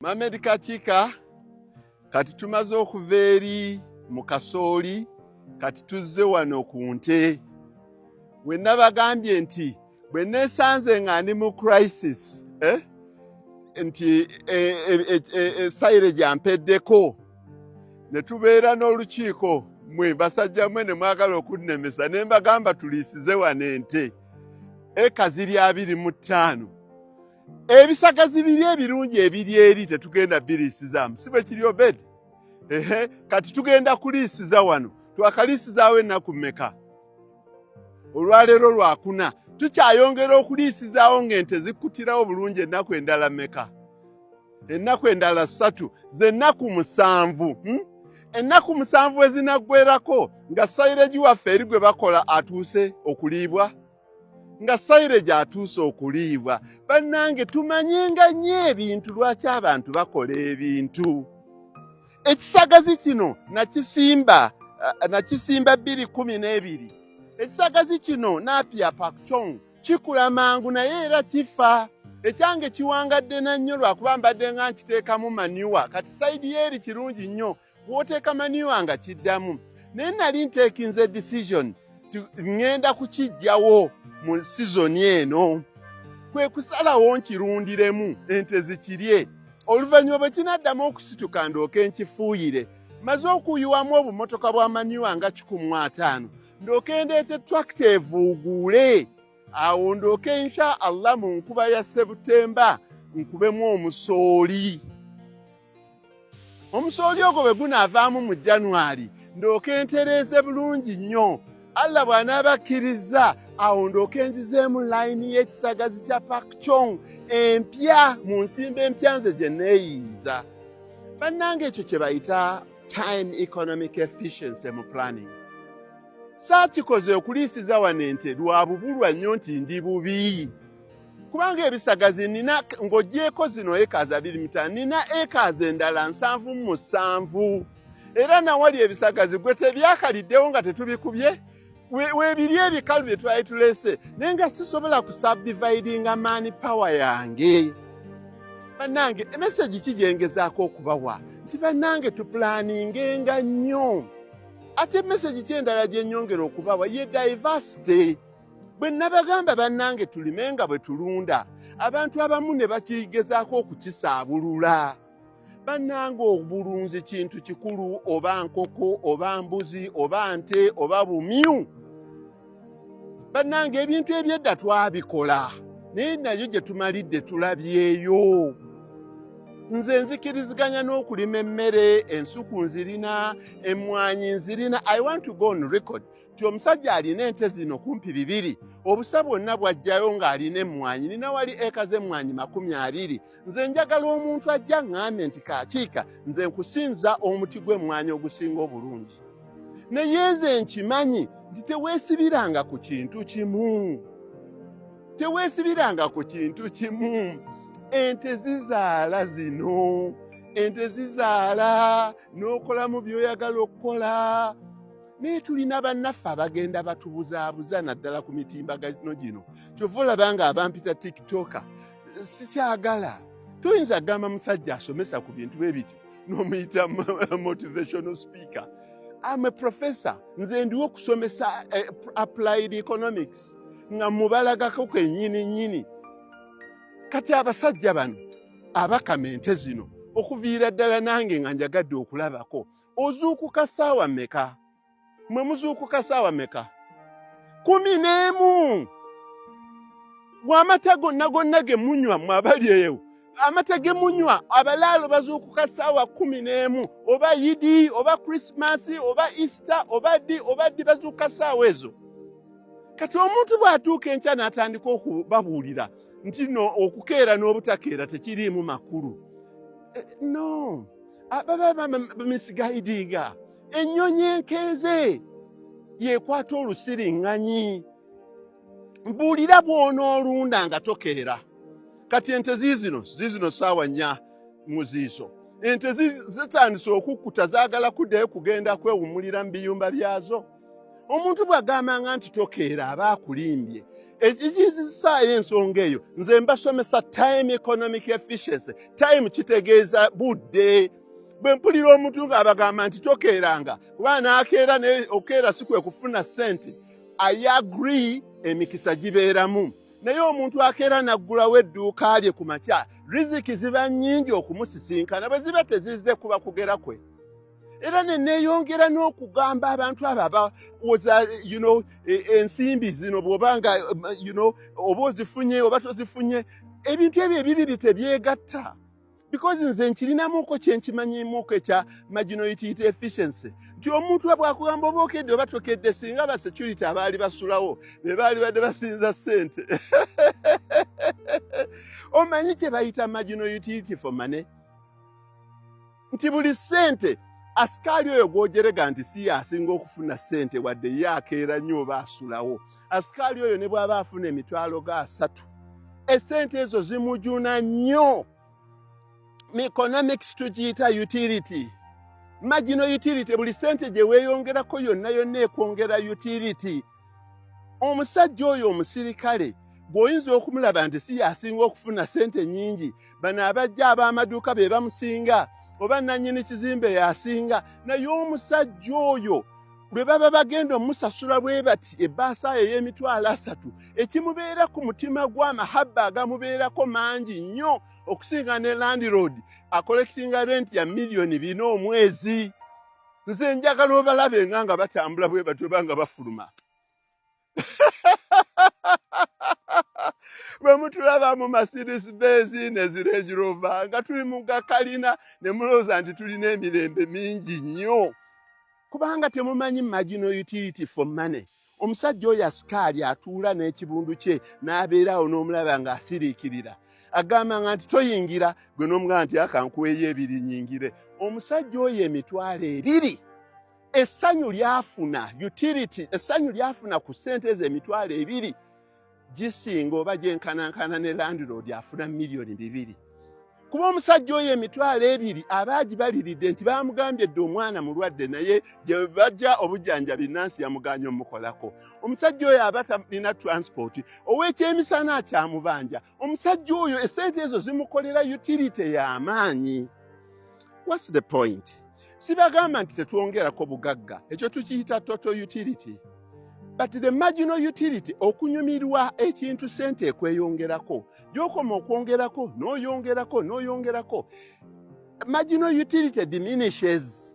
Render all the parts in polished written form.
Mohamed Kakiika, kati tumaze okuva eri mu kasooli, kati tuzze wano ku nte. We nabagambye nti bwe neesanze nga ndi mu crisis, eh? Nti silage gyampeddeko, ne tubeera n'olukiiko, mwe basajja mwe ne mwagala okunnemesa, ne mbagamba tuliisize wano ente eka ziri 25. Ebisagazi biri ebirungi ebiri eri tetugenda biriisizaamu, si bwe kiri, Obed? Ehe, kati tugenda kuliisiza wano. Twakaliisizaawo ennaku mmeka? Olwaleero Lwakuna. Tukyayongera okuliisizaawo ng'ente zikkutirawo bulungi ennaku endala mmeka? Ennaku endala 3, zennaku 7, Ennaku 7 ezinaggwerako nga silage waffe eri gwe bakola atuuse okuliibwa, nga silage atuuse okuliibwa. Bannange, tumanyenga nnyo ebintu lwaki abantu bakola ebintu. Ekisagazi kino nakisimba 2012. Ekisagazi kino napier pakchong kikula mangu naye era kifa. Ekyange kiwangadde na nnyo lwakuba mbadde nga nkiteekamu manure. Kati side yeeri kirungi nnyo, bw'oteeka manure nga kiddamu, naye nali nteekinze decision ŋŋenda kukiggyawo mu sizoni eno. Kwe kusalawo nkirundiremu ente zikirye, oluvannyuma bwe kinaddamu okusituka ndooke nkifuuyire. Maze okuyiwamu obumotoka bwa manure nga 150, ndooke ndeete tractor evuuguule awo, ndooke insha Allah mu nkuba ya Sebutemba nkubemu omusooli. Omusooli ogwo bwe gunaavaamu mu January, ndooke ntereeze bulungi nnyo. Allah bw'anaaba akkiriza, awo ndooke nzizeemu layini y'ekisagazi kya pakchong empya mu nsimba empya nze gye neeyiiza. Bannange, ekyo kye bayita time economic efficiency mu planning. Saakikoze okuliisiza wano ente lwa bubulwa nnyo nti ndi bubi, kubanga ebisagazi nina. Ng'oggyeko zino acres 25, nina acres endala 77, era nawali ebisagazi gwe tebyakaliddewo nga tetubikubye weebiri ebikalu bye twali tulese, naye nga sisobola kusubdividinga man power yange. Bannange, e message ki gyengezaako okubawa? Nti bannange, tuplanningenga nnyo. Ate message ki endala gye nnyongera okubawa ye diversity. Bwe nabagamba, bannange, tulime nga bwe tulunda, abantu abamu ne bakigezaako okukisaabulula. Bannange, obulunzi kintu kikulu, oba nkoko oba mbuzi oba nte oba bumyu. Bannange, ebintu ebyedda twabikola, naye nayo gye tumalidde tulabyeyo. Nze nzikiriziganya n'okulima emmere. Ensuku nzirina, emmwanyi nzirina. I want to go on record nti omusajja alina ente zino kumpi 200, obusa bwonna bw'ajjayo ng'alina emmwanyi. Nina wali eka z'emmwanyi 20. Nze njagala omuntu ajja ŋŋambe nti, "Kakiika, nze nkusinza omuti gw'emmwanyi ogusinga obulungi." Naye nze nkimanyi nti teweesibiranga ku kintu kimu, teweesibiranga ku kintu kimu. Ente zizaala zino, ente zizaala n'okolamu by'oyagala okukola, naye tulina bannaffe abagenda batubuzaabuza naddala ku mitimbagano gino. Kyova olaba nga abampita TikToker sikyagala. Toyinza kugamba musajja asomesa ku bintu bwe bityo n'omuyita motivational speaker. I'm a professor. Nze ndiwo okusomesa applied economics nga mubalagako kennyini nnyini. Kati abasajja bano abakama ente zino okuviira ddala nange nga njagadde okulabako. Ozuukuka ssaawa mmeka? Mwe muzuukuka ssaawa mmeka? 11. Bw'amata gonna gonna ge munywa, mwe abali eyo, amata ge munywa, abalaalo bazuukuka ssaawa 11, oba Yidi oba Krisimasi oba Easter oba ddi oba ddi, bazuukuka ssaawa ezo. Kati omuntu bw'atuuka enkya n'atandika okubabuulira nti no okukeera n'obutakeera tekiriimu makulu, no baba bamisguidinga. Ennyonyi enkeeze yekwata olusiriŋŋanyi. Mbuulira bw'onoolunda nga tokeera. Kati ente ziizino ssaawa 4 muziizo, ente zitandise okukkuta, zaagala kuddayo kugenda kwewummulira mu biyumba byazo. Omuntu bw'agambanga nti tokeera, aba akulimbye. Ekikinzisaayo ensonga eyo, nze mbasomesa time economic efficiency. Time kitegeeza budde. Bwe mpulira omuntu ng'abagamba nti tokeeranga kuba n'akeera, naye okeera si kwe kufuna ssente, I agree, emikisa gibeeramu. Naye omuntu akeera n'aggulawo edduuka lye ku makya, riziki ziba nnyingi okumusisinkana. Bwe ziba tezizze, kuba kugera kwe. Era ne neeyongera n'okugamba abantu abo abawoza ensimbi zino, bw'oba nga oba ozifunye oba tozifunye, ebintu ebyo ebibiri tebyegatta, because nze nkirinamuko kyenkimanyimuko ekya marginal utility efficiency, nti omuntu bwakugamba oba okedde oba tokedde, singa ba security abaali basulawo be baali badde basinza ssente. Omanyi kye bayita marginal utility for money? Nti buli ssente asikaali oyo gw'ojerega nti si yasinga okufuna ssente, wadde ye akeera nnyo oba asulawo, asikaali oyo ne bw'aba afuna 300,000, essente ezo zimujuna nnyo. Mu economics tugiyita utility, marginal utility. Buli ssente gye weeyongerako yonna yonna ekwongera utility. Omusajja oyo omusirikale gw'oyinza okumulaba nti si yasinga okufuna ssente nnyingi, bano abajja ab'amaduuka be bamusinga oba nannyini kizimbe yasinga, naye omusajja oyo lwe baba bagenda omusasula bwe bati ebbaasa yo ey'emitwalo 30, ekimubeera ku mutima gw'amahabba agamubeerako mangi nnyo okusinga ne landlord acollectinga rent ya miliyoni 4 omwezi. Nze njagala obalabe nga batambula bwe batyo oba nga bafuluma. Bwe mutulaba mu Mercedes Benz ne zi Range Rover nga tuli mu gakalina, ne mulowooza nti tulina emirembe mingi nnyo, kubanga temumanyi marginal utility for money. Omusajja oyo asikaali atuula n'ekibundu kye n'abeeraawo, n'omulaba ng'asiriikirira, agamba nga nti toyingira, gwe n'omugamba nti akankuweeyo 2 nyingire. Omusajja oyo 20,000, essanyu lyafuna, utility, essanyu lyafuna ku ssente ezo 20,000 gisinga oba gyenkanankana ne landlord afuna miliyoni 2, kuba omusajja oyo 20,000 aba agibaliridde nti bamugambye dde omwana mulwadde, naye gye bajja obujjanjabi nansi yamuganye omukolako. Omusajja oyo aba talina transport, ow'ekyemisana akyamubanja. Omusajja oyo esente ezo zimukolera utility y'amaanyi. What's the point? Sibagamba nti tetwongerako bugagga, ekyo tukiyita total utility, but the marginal utility, okunyumirwa ekintu sente ekweyongerako, gy'okoma okwongerako n'oyongerako n'oyongerako, marginal utility diminishes.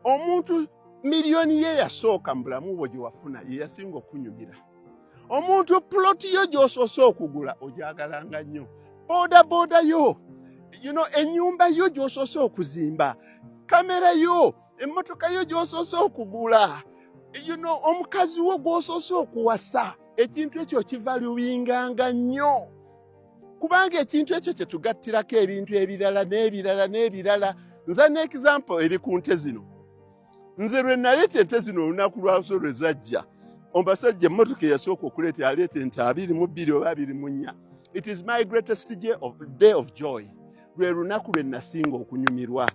Omuntu miliyoni ye yasooka mu bulamu bwo gye wafuna ye yasinga okunyumira. Omuntu ploti yo gy'osoose okugula ogyagalanga nnyo, boda boda yo, ennyumba yo gy'osoose okuzimba, kamera yo, emmotoka yo gy'osoose okugula, omukazi wo gw'osoose okuwasa, ekintu ekyo kivaluinganga nnyo, kubanga ekintu ekyo kye tugattirako ebintu ebirala n'ebirala n'ebirala. Nza ne example eri ku nte zino. Nze lwe naleeta ente zino, olunaku lwazo lwe zajja, omusajja emmotoka eyasooka okuleeta yaleeta ente 22 oba 24. It is my greatest day of joy, lwe lunaku lwe nasinga okunyumirwa.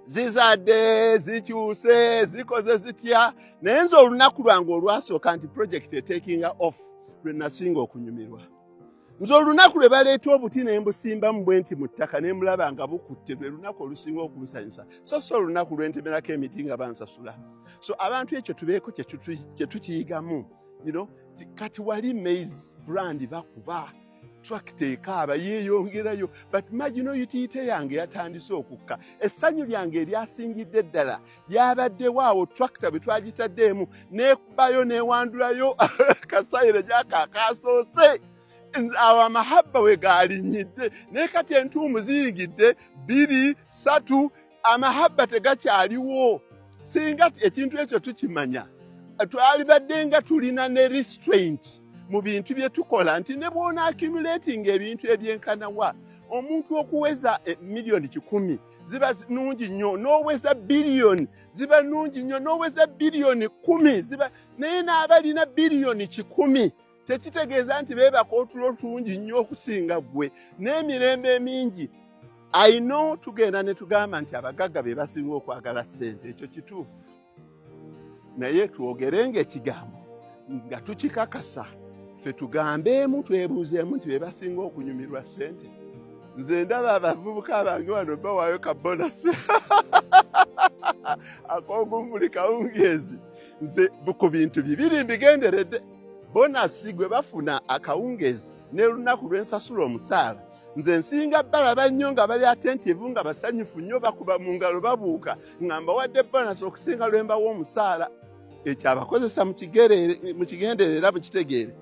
Zizadde, zikyuse, zikoze zitya, naye nze olunaku lwange olwasooka nti project etakinga off lwe nasinga okunyumirwa. Nze olunaku lwe baleeta obuti ne mbusimbamu bwe nti mu ttaka ne mbulaba nga bukutte, lwe lunaku olusinga okunsanyusa, so si olunaku lwe ntemerako emiti nga bansasula. So abantu ekyo tubeeko kye tukiyigamu. Kati wali maize brand bakuba tractor ekaaba yeeyongerayo, but marginal utility yange yatandise okukka. Essanyu lyange eryasingidde ddala lyabaddewo awo tractor bwe twagitaddeemu n'ekubayo n'ewandulayo kasayire gyakakasoose. Awo amahabba we galinnyidde, naye kati entuumu ziyingidde bbiri ssatu, amahabba tegakyaliwo. Singa ekintu ekyo tukimanya, twalibadde nga tulina ne restraint mu bintu bye tukola, nti ne bw'ona accumulating ebintu ebyenkanawa, omuntu okuweza 100,000,000 ziba nnungi nnyo, n'oweza biliyoni ziba nnungi nnyo, n'oweza 10 biliyoni ziba, naye n'abalina 100 biliyoni tekitegeeza nti beebaka otulo tungi nnyo okusinga ggwe n'emirembe emingi. Aino tugenda ne tugamba nti abagagga be basinga okwagala ssente, ekyo kituufu, naye twogerenga ekigambo nga tukikakasa. Ffe tugambeemu, twebuuzeemu nti be basinga okunyumirwa ssente. Nze ndaba abavubuka bange wano bawaayo ka bonasi ak'ogumbuli kawungeezi. Nze ku bintu bibiri mbigenderedde: bonasi gwe bafuna akawungeezi n'olunaku lw'ensasula omusaala. Nze nsinga balaba nnyo nga bali attentive, nga basanyufu nnyo, bakuba mu ngalo, babuuka nga mbawadde bonasi, okusinga lwe mbawa omusaala. Ekyo abakozesa mu kigendere era mukitegeere.